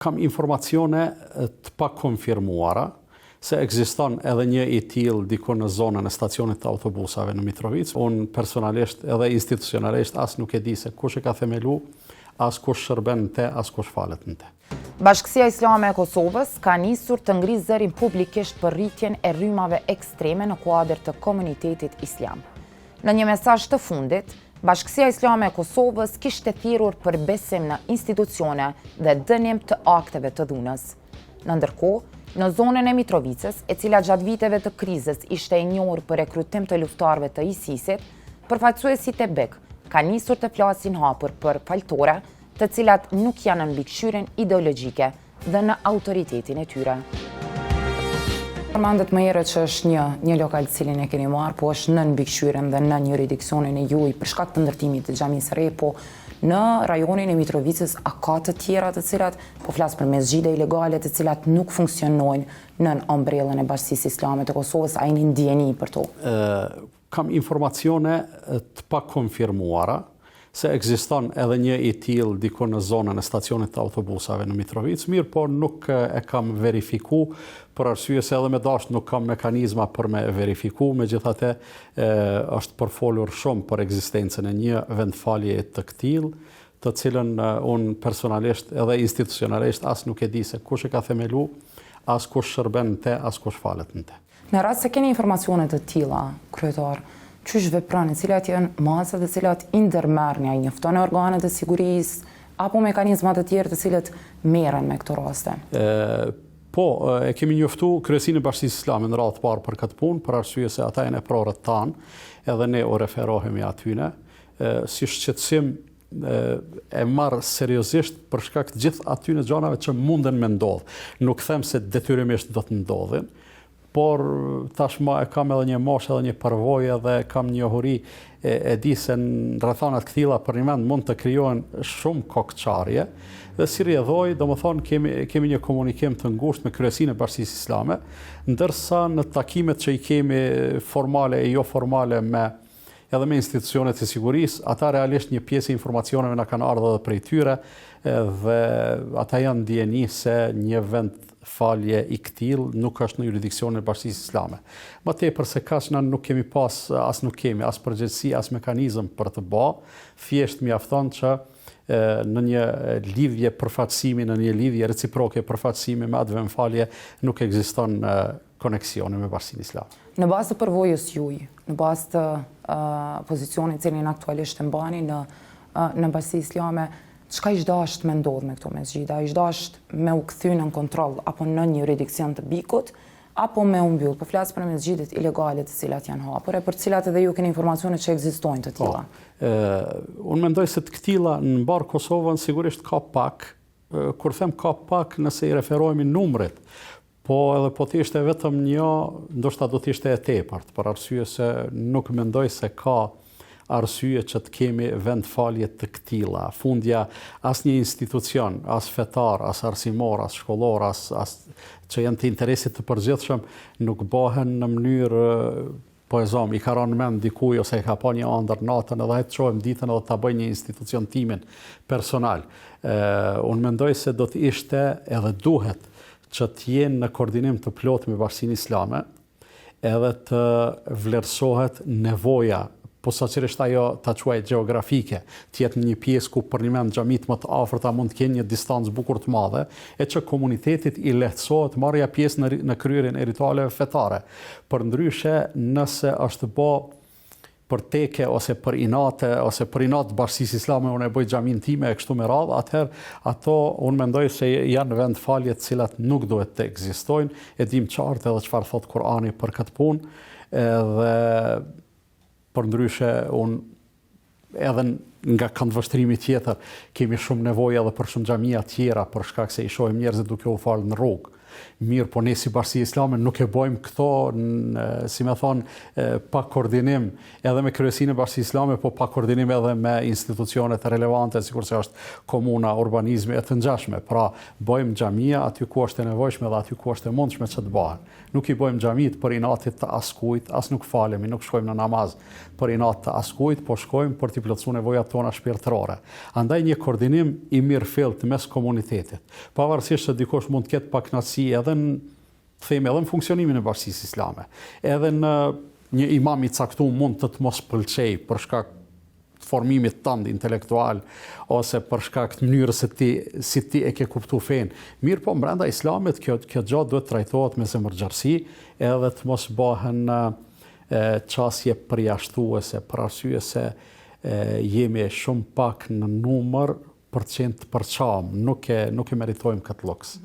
Kam informacione të pakonfirmuara se ekziston edhe një i tillë diku në zonën e stacionit të autobusave në Mitrovicë. Unë personalisht edhe institucionalisht as nuk e di se kush e ka themelu, as kush shërben në te, as kush falet në te. Bashkësia Islame e Kosovës ka nisur të ngrijë zërin publikisht për rritjen e rrymave ekstreme në kuadër të komunitetit islam. Në një mesazh të fundit, Bashkësia Islame e Kosovës kishte thirrur për besim në institucione dhe dënim të akteve të dhunës. Në ndërkohë, në zonën e Mitrovicës, e cila gjatë viteve të krizës ishte e njohur për rekrutim të luftëtarëve të ISIS-it, përfaqësuesit e BIK kanë nisur të flasin hapur për faltore, të cilat nuk janë nën mbikëqyrjen ideologjike dhe në autoritetin e tyre. Përmendët më herët që është një një lokal të cilin e keni marrë, po është nën mbikëqyrjen dhe nën juridiksionin e juaj për shkak të ndërtimit të xhamisë së re, po në rajonin e Mitrovicës a ka të tjera të cilat, po flas për mesxhide ilegale të cilat nuk funksionojnë nën ombrellën e Bashkësisë Islame të Kosovës, a jeni në dijeni për to? Kam informacione të pakonfirmuara se ekziston edhe një i tillë diku në zonën e stacionit të autobusave në Mitrovicë, mirëpo nuk e kam verifiku për arsye se edhe me dashtë nuk kam mekanizma për me verifiku, megjithatë është përfolur shumë për ekzistencën e një vendfaljeje të këtillë, të cilën unë personalisht edhe institucionalisht as nuk e di se kush e ka themelu, as kush shërben në te, as kush falet në te. Në rast se keni informacione të tilla, kryetar, qysh veproni, cilat janë masat të cilat i ndërmerrni, a i njoftoni organet e sigurisë apo mekanizma të tjerë të cilët merren me këto raste? Po, e kemi njoftu Kryesinë e Bashkësisë Islame në radhë të parë për këtë punë, për arsye se ata janë eprorët tanë, edhe ne u referohemi atyne, si shqetësim e marr seriozisht për shkak të gjithë atyne gjanave që munden me ndodhë. Nuk them se detyrimisht do të ndodhin, por tashmë e kam edhe një moshë edhe një përvojë edhe kam njohuri e, e di se në rrethana të këtilla përnjëmend mund të krijohen shumë kokëçarje dhe si rrjedhojë, domethënë kemi kemi një komunikim të ngushtë me kryesinë e Bashkësisë Islame, ndërsa në takimet që i kemi formale e jo formale me edhe me institucionet e sigurisë, ata realisht një pjesë e informacioneve na kanë ardhur edhe prej tyre dhe ata janë në dijeni se një vendfalje i këtillë nuk është në juridiksionin e Bashkësisë Islame. Më tepër se kaq na nuk kemi pas, as nuk kemi as përgjegjësi, as mekanizëm për të ba, thjesht mjafton që në një lidhje përfaqësimi, në një lidhje reciproke përfaqësimi me atë vendfalje nuk ekziston koneksioni me Bashkësinë Islame. Në bazë të përvojës juaj, në bazë të pozicionit cilin aktualisht e mbani në në Bashkësi Islame, çka ish dashtë me ndodhë me këto mesxhide? Ish dashtë me u kthy nën kontroll apo nën juridiksion të BIK-ut, apo me u mbyll? Po flas për mesxhidet ilegale të cilat janë hapur e për të cilat edhe ju keni informacione që ekzistojnë të tilla. Po, unë mendoj se të këtilla në mbarë Kosovën sigurisht ka pak, kur them ka pak nëse i referohemi numrit, Po edhe po të ishte vetëm një, ndoshta do të ishte e tepërt, për arsye se nuk mendoj se ka arsye që të kemi vendfalje të këtilla. Fundja, asnjë institucion, as fetar, as arsimor, as shkollor, as, as që janë të interesit të përgjithshëm, nuk bëhen në mënyrë Po e zëmë, i ka ra në mend dikuj ose e ka pa një andërr natën edhe hajt të çohem ditën edhe ta bëj një institucion timin personal. Unë mendoj se do të ishte edhe duhet që të jenë në koordinim të plotë me Bashkësinë Islame, edhe të vlerësohet nevoja posaçërisht ajo ta quaj gjeografike, të jetë në një pjesë ku përnjëmend xhamitë më të afërta mund të kenë një distancë bukur të madhe, e që komunitetit i lehtësohet marrja pjesë në në kryerjen e ritualeve fetare. Përndryshe, nëse është bo për teke ose për inate ose për inat të bashkësisë islame unë e bëj xhaminë time e kështu me radhë, atëherë ato unë mendoj se janë vendfalje të cilat nuk duhet të ekzistojnë, e dimë qartë edhe çfarë thotë Kurani për këtë punë, edhe Përndryshe, unë edhe nga këndvështrimi tjetër, kemi shumë nevojë edhe për shumë xhamia tjera, për shkak se i shohim njerëzit duke u falë në rrugë. Mirëpo ne si bashkësi islame nuk e bojmë këto, si me thonë, pa koordinim edhe me kryesinë e bashkësisë islame, po pa koordinim edhe me institucionet relevante, sikurse është komuna, urbanizmi e të ngjashme. Pra, bojmë xhamia aty ku është e nevojshme dhe aty ku është e mundshme që të bëhen. Nuk i bojmë xhamitë për inat të askujt, as nuk falemi, nuk shkojmë në namaz për inat të askujt, po shkojmë për t'i plotësuar nevojat tona shpirtërore. Andaj një koordinim i mirëfilltë mes komunitetit, pavarësisht se dikush mund të ketë pakënaqësi edhe në të themi edhe në funksionimin e bashkësisë islame, edhe në një imam i caktuar mund të të mos pëlqejë për shkak të formimit tënd intelektual ose për shkak të mënyrës se ti si ti e ke kuptu fenë. Mirëpo brenda islamit kjo kjo gjë duhet të trajtohet me zemërgjerësi edhe të mos bëhen qasje përjashtuese për arsye se jemi shumë pak në numër për të qenë të përçam, nuk e nuk e meritojmë këtë luks.